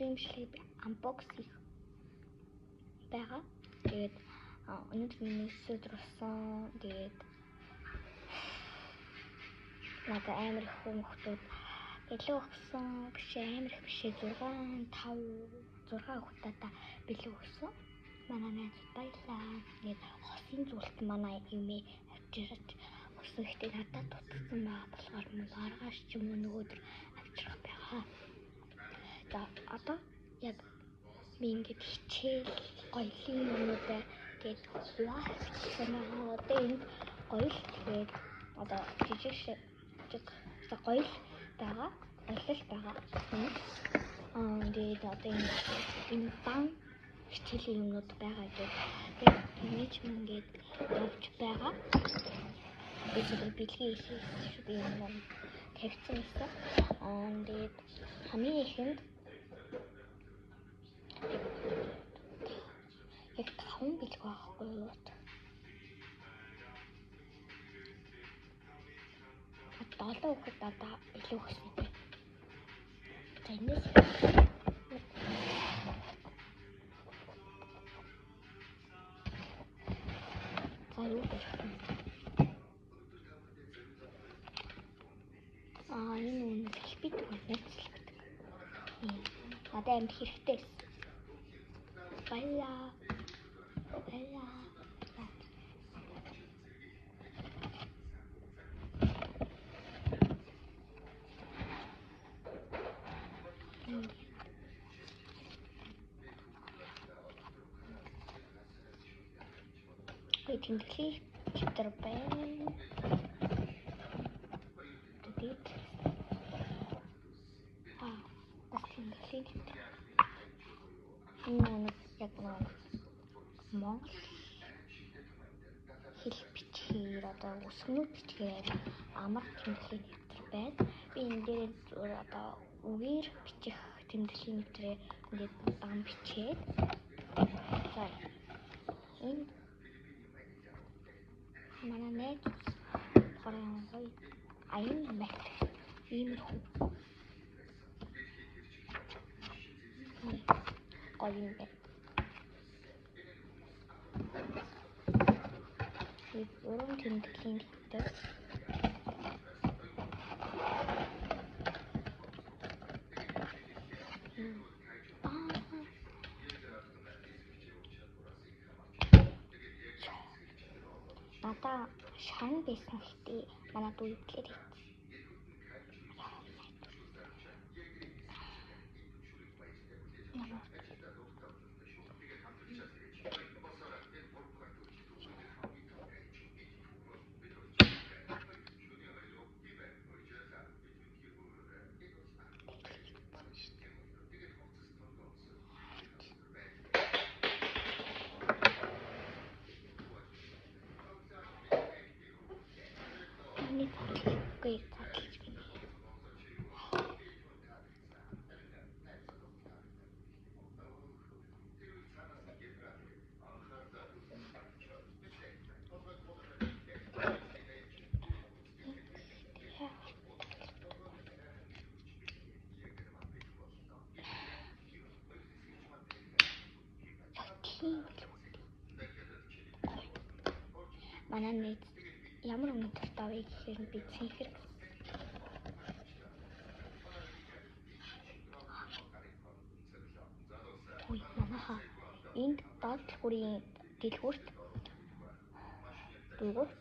Өнөөдрийн бичлэгийг би unbox хийх байгаа. Тэгээд өнөөдөр миний өдөр болсон. Тэгээд надад амар их хүмүүстүүд бэлэг өгсөн. Биш амар их биш 6 5 6 хүүхдүүдээ бэлэг өгсөн. Манай найзууд баярлаа. Тэгээд хосын зүйлт манай эмээ авчирч өгсөн. Гэхдээ надад дутагдсан байгаа болохоор маргааш ч юм уу нөгөөдөр авчрах байгаа. За одоо яг би ингээд хичээл гоёлын юмнуудаа гээд хуваалцсан байгаа. Одоо энд гоёл тэгээд одоо жижиг жижиг гоёл байгаа. Гоёл байгаа. Тэгээд одоо энэ дан хичээлийн юмнууд байгаа гэдэг. Тэгээд ингэж ингээд явж байгаа. Би зөвхөн бэлгийн хийсэн би юм тавьсан байсан. Тэгээд хамгийн ихэнд яг 5 бэлэг байхгүй юу? 7 хүүхэд надад бэлэг өгсөн юм байна. За энэс за юу гэх юм? Энэ үнэ хэлбэдэг найзлагддаг. Надад амар хэрэгтэй байсан. Баярлаа. Баярлаа. Тэмдэглэлийн дэвтэр байна. Тэгээд бас тэмдэглэлийн дэвтэр. Энэ яг нэг Монгол хэл бичгээр одоо үсгнүүд бичгээр амар тэмдэглэлийн дэвтэр байна. Би энэ дээр зүгээр одоо үгээр бичих тэмдэглэлийн дэвтрээ ингээд дан бичээд за энэ манай найз болохоор гоё аян мат иймэрхүү гоё юм байна. Уран тэмдэглэлийн дэвтэр. Надаа шан байсан гэхдээ манай дүү эвдлэр хийсэн. Миний задлж гинэ. Тийм л үү. Манай найз ямар өмнө дуртай вэ гэхээр би цэнхэр. Ой, манайха энд доод дэлгүүрийн дэлгүүрт дугуйч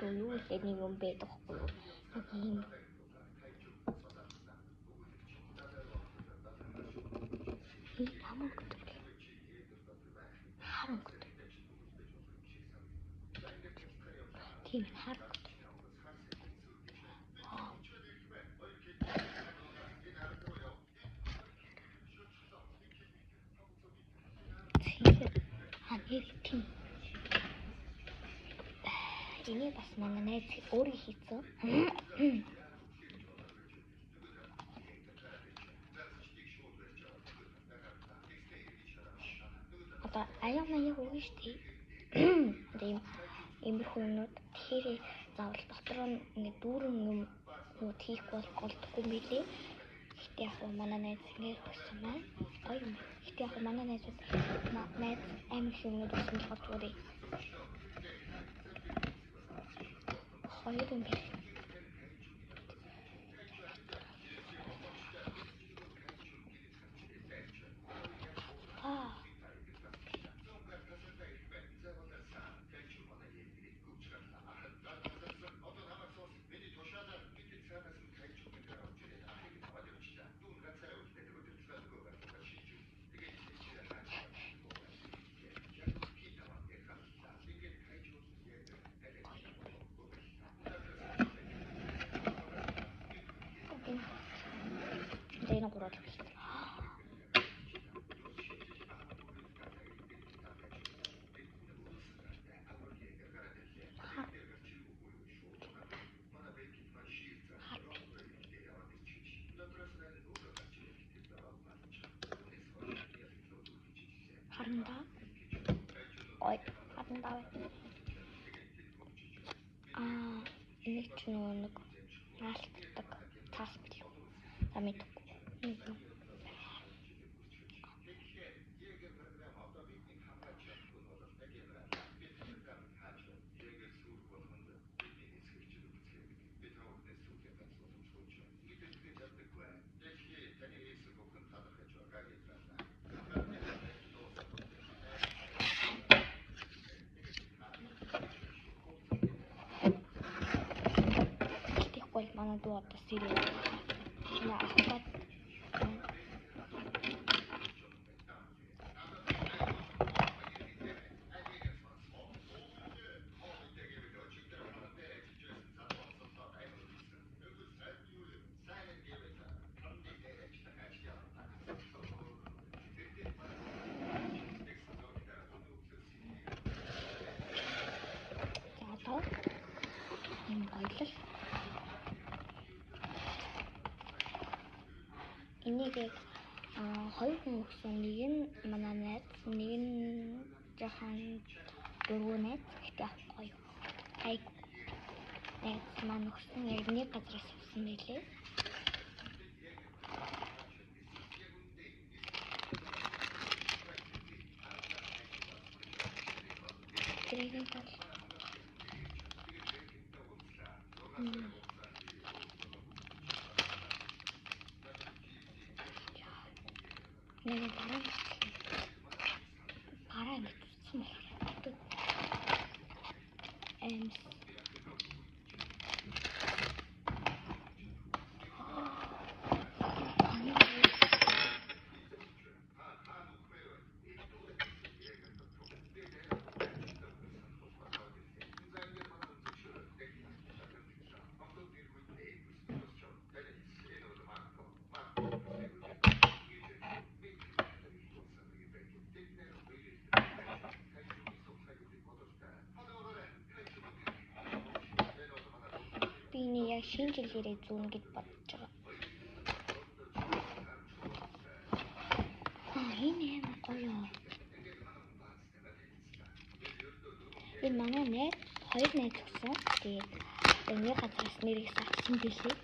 юу лээ нэг юм байдаг хгүй юу? Яг ийм ямар өнгөтэй вэ? Хар өнгөтэй. Тийм хар өнгөтэй. Цэнхэр нэр тийм. Энийг бас манай найз өөрөө хийсэн. Одоо аяа маяг өгнө шүү дээ. Одоо ийм иймэрхүү юмнууд тэгэхээр заавал дотор нь ингээд дүүрэн юмнууд хийхгүй бол голдохгүй мэлээ. Гэтэ яг манай найз ингэ өгсөн маань гоё юм. Гэтэ яг манай найзууд найз амар их юмнууд өгсөн болохоор зүгээр хоёр юм байна. Энэ гурав л хэлсэн. Харандаа. Ой, харандаа. Аа, энийг ч нөгөө нэг наалтдаг цаас билүү. За мэдэхгүй. Тэгэхгүй манай дүү одоо сэрээ. Наа авах. За одоо ийм гоёлол. Энийг яг хоёр хүн өгсөн. Нэг нь манай найз, нэг нь жоохон дөрвөн найз. Гэхдээ гоё. Ай найз маань өгсөн. Яг нэг газраас авсан байлээ. Тэрийг бол нэг дараа бараа ингэ цуцсан болохоор эмс би энийг яг шинэ жилээрээ зүүнэ гэж бодож байгаа. Аа, энэ амар гоё. Энэ манай найз, хоёр найз өгсөн. Тэгээд нэг газраас нэрийг авсан билээ.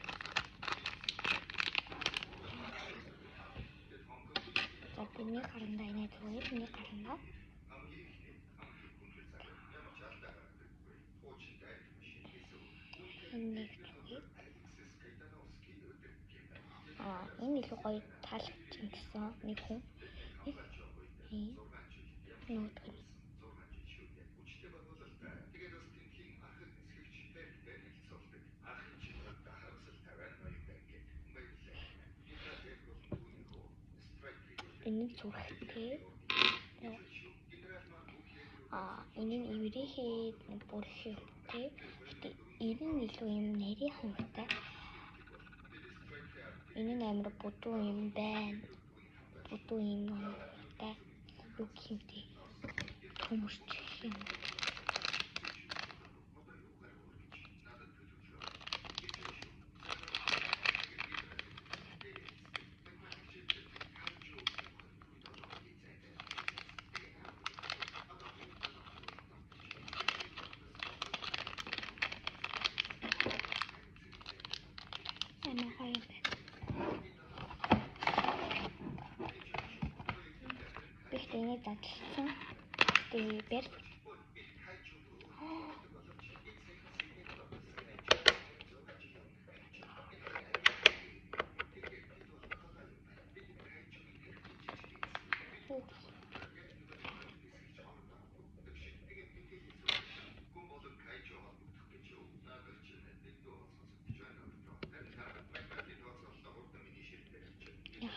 За би нэг гарандаа энэ зүгээр, нэг гарандаа. Нэг зүгээр. Аа, энэ илүү гоё таалагдчих юм гэсэн нэг хүн. Нүүдг нь. Энэ нь зүрхтэй. Аа, энэ нь эврийхээ бүрхтэй. Гэтэ энэ нь илүү юм нарийн хөнгөтэй. Энэ нь амар бүдүү юм байна. Бүдүү юм хөнгөтэй. Юу гэх юм бэ? Төмөрч юм. Амар гоё юм байна. Энийг задлсан. Тэгээ бэр.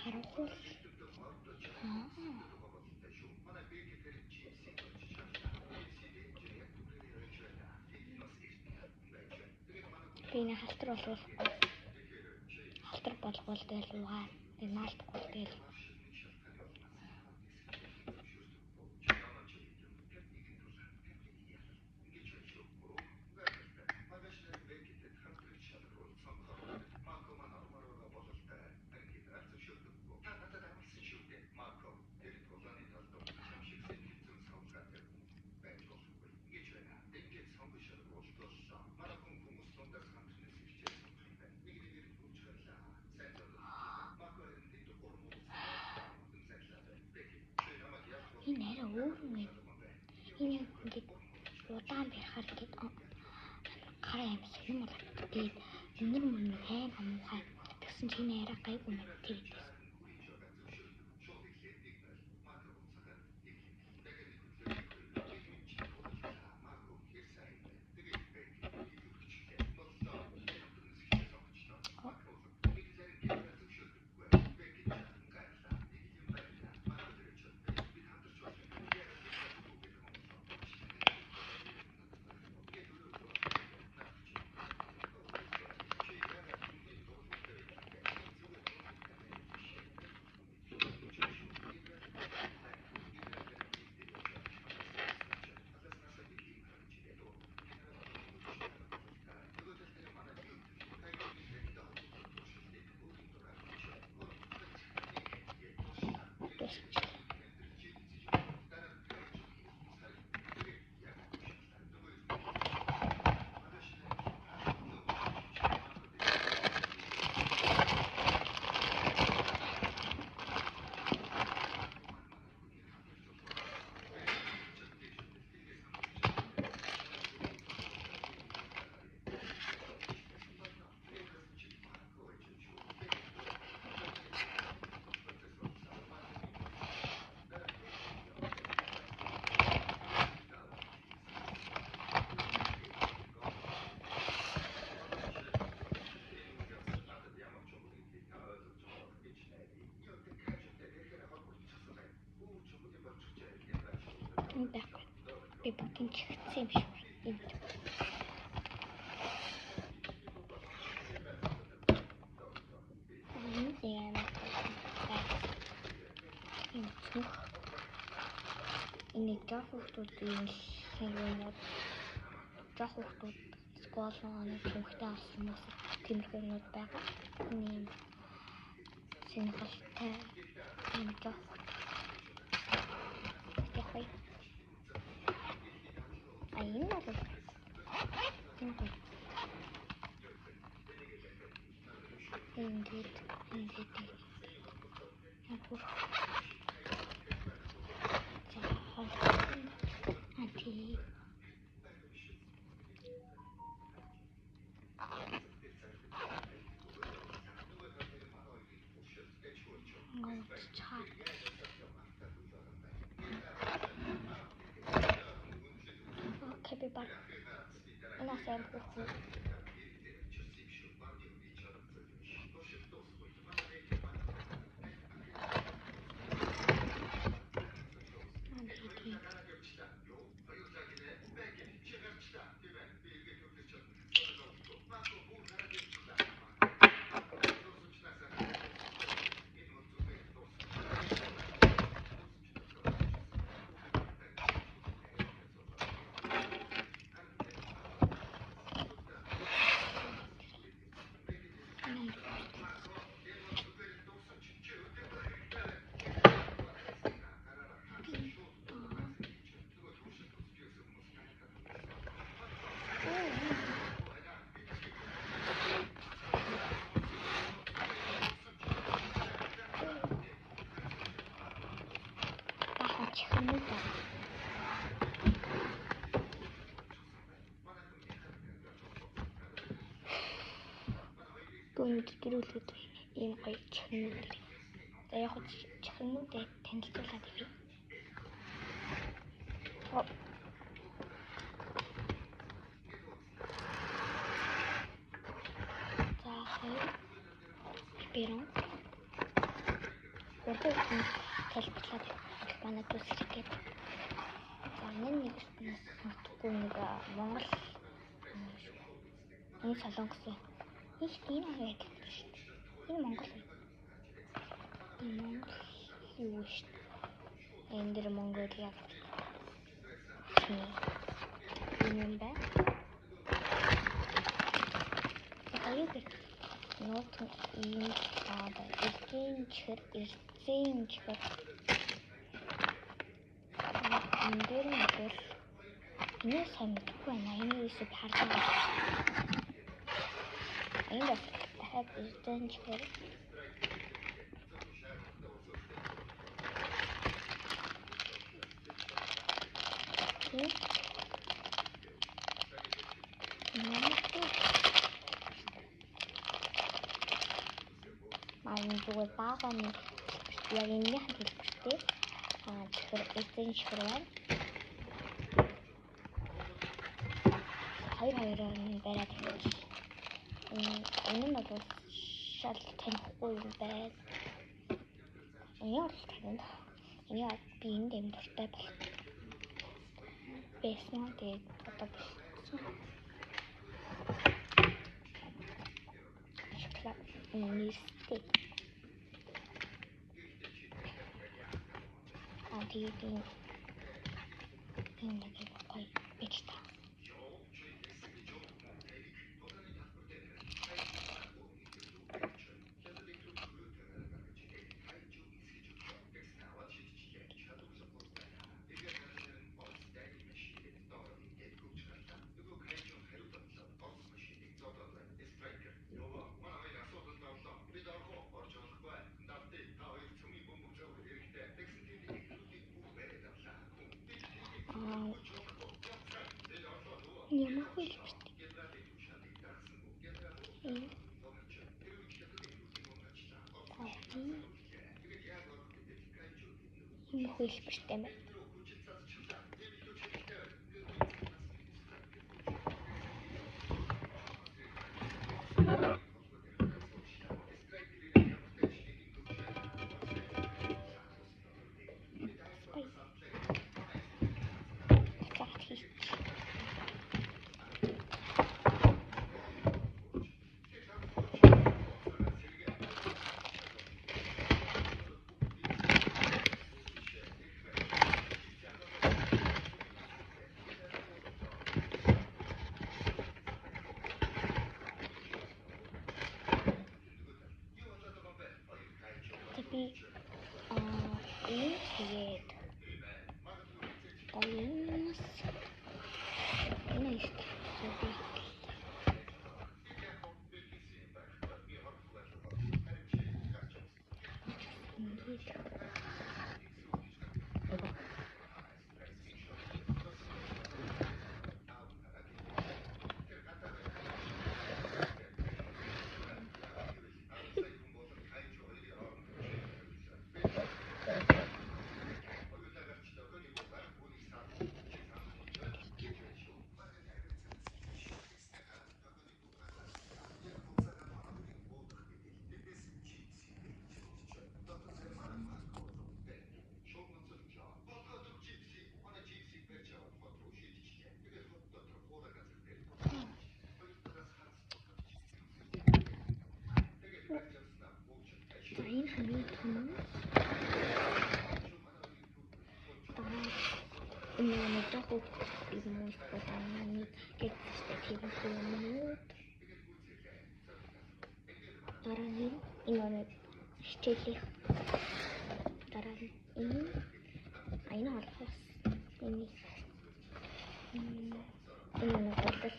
Харанхуул. Би энэ халтар болгохгүй. Халтар болгоул тэгэл угаа. Тэг наалтахгүй тэгэл. Энэ арай өөр юм байна. Энэ яг ингээд удаан барихаар ингээд гараа юм сонирм болоод тэгээд өнөр мөнөр амар муухай. Тэгсэн чинь энэ арай гайгүй юм байна тэр хэдээс. Энэ байхгүй. Би бүгдийг чихсэн юм шиг байна. Энд. Энэ энэ цүнх. Энэ жоох хүмүүсийн юмнууд жоох хүмүүс сквал нэг цүнхтэй авсан бас тиймэрхүү юмнууд байгаа. Энэ юм сонирхолтой юм жоох. Яг а энэ бол энэ гоё. Ингээд ингээд яг за хоол а тий чар. Окей, би баг. Энэ бас аим хөөрхөн. Өнөөдөр гэр бүлүүд ийм гоё чихнүүд ирээ. За яг хөө чихнүүдэд танилцуулаад ирье. За хоёр бэрэн урдан тайлбарлаад манай дүүс гээд. За энэ нэг мэдгүй нэг Монгол шүү. Энэ Солонгос байна. Энэ хоёр адилхан шүү дээ. Энэ Монгол байна. Энэ Монгол юу шүү дээ. Энэ дэр Монголиа энэ юм байна. Одоо юу гэх нууц ийм аа эрзэн чихэр эрзэн чихэр энэ дээр нь бол энэ сайн мэдэхгүй байна. Энэ юусыг харж байгаа. Энэ бас дахиад эрзэн чихэр маань зүгээр бага нэг яг энэнийх нь хэлбэртэй чихэр эзэн чихэр байна. Хоёр хоёроор нь бариад тавьчих. Энэ нь бол шал танихгүй юм байна. Энэ бол таниад. Энэ би энд юм дуртай бол байсан. Тэгээд одоо болсон. Шоколад нэрстэй. Тэгээд энэ нэг гоё бич та. Ямар хэлбэртэй. Энэ хэлбэртэй байна. Би энэ тэгээд гоёс энэ их зүгий. Ингээд энэ хамгийн том дараа энэ нэг жоох юм уу эсвэл нэг гэдэгтэй тийм юмнууд дараа нь энэ нэг хичээлийнх дараа нь энэ энэ олохоос энэ энэ нэг бодол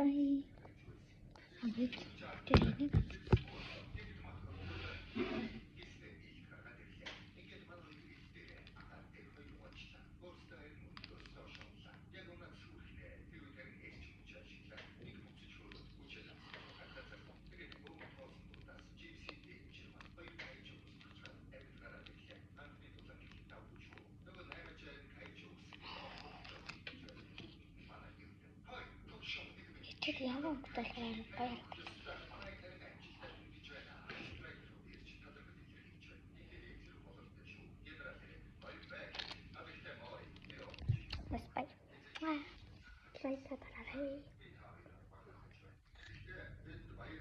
Bye. Тэр энийг тэр ямар өнгөтэй болохоор амар гоё харагдав. Бас бай. Лайк дараарай.